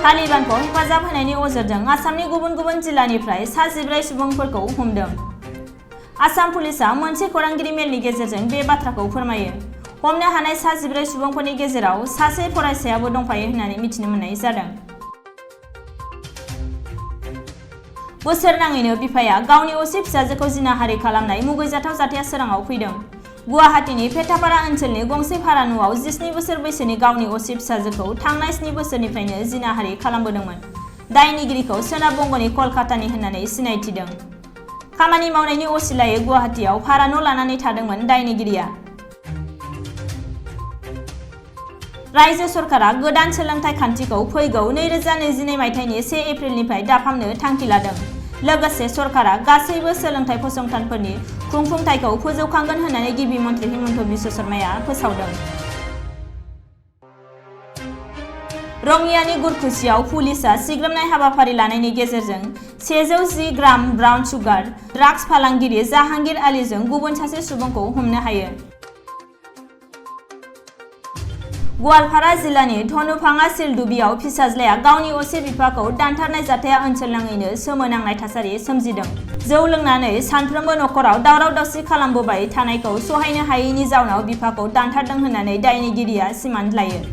तालिबानखौ हेफाजाब होनायनि अजदजों आसामनि गुबुन गुबुन जिल्लानिफ्राय 14 सुबुंफोरखौ हमदों। आसाम पुलिसआ मोनसे खौरांगिरि मेलनि गेजेरजों बे बाथ्राखौ फोरमायो। हमनो हानाय 14 सुबुंफोरनि गेजेराव सासे फरायसायाबो दंफायो होननानै मिथिनो मोननाय जादों। बोसोर नाङैनो बिफाया गावनि असे फिसाजोखौ जिनाहारि खालामनाय मुगैजाथाव जाथाया सोराङाव फैदों। गुवाहाटीनि पेटापारा ओनसोलनि गंसे भारा न'आव 17 बोसोर बैसोनि गावनि असे फिसाजोखौ थांनाय 7 बोसोरनिफ्रायनो जिनाहारि खालामबोदोंमोन। दायनिगिरिखौ सोनाब बंगनि कलकातानि होननानै सिनायथिदों। खामानि मावनायनि असिलायै गुवाहाटीआव भारा न' लानानै थादोंमोन दायनिगिरिया। रायजो सरकारा गोदान सोलोंथाइ खान्थिखौ फैगौ 2022 मायथाइनि 1 एप्रिलनिफ्राय दाफामनो थांखि लादों। लोगोसे सरकारा गासैबो सोलोंथाइ फसंथानफोरनि खुंफुंथायखौ फोजौखांगोन होननानै गिबि मन्थ्रि हिमन्त बिश्व शर्माया फोसावदों। रङियानि गुरखुसियाव पुलिसआ सिग्रोमनाय हाबाफारि लानायनि गेजेरजों 110 ग्राम ब्राउन सुगार ड्राग्स फालांगिरि जाहांगीर आलीजों गुबुन सासे सुबुंखौ हमनो हायो। गवालपारा जिल्लानि धनुभाङा सिलदुबियाव फिसाज्लाया गावनि असे बिफाखौ दानथारनाय जाथाया ओनसोल नाङैनो सोमोनांनाय थासारि सोमजिदों। जौ लोंनानै सानफ्रोमबो नखराव दावराव-दावसि खालामबोबाय थानायखौ सहायनो हायैनि जाउनाव बिफाखौ दानथारदों होननानै दायनिगिरिया सिमान लायो।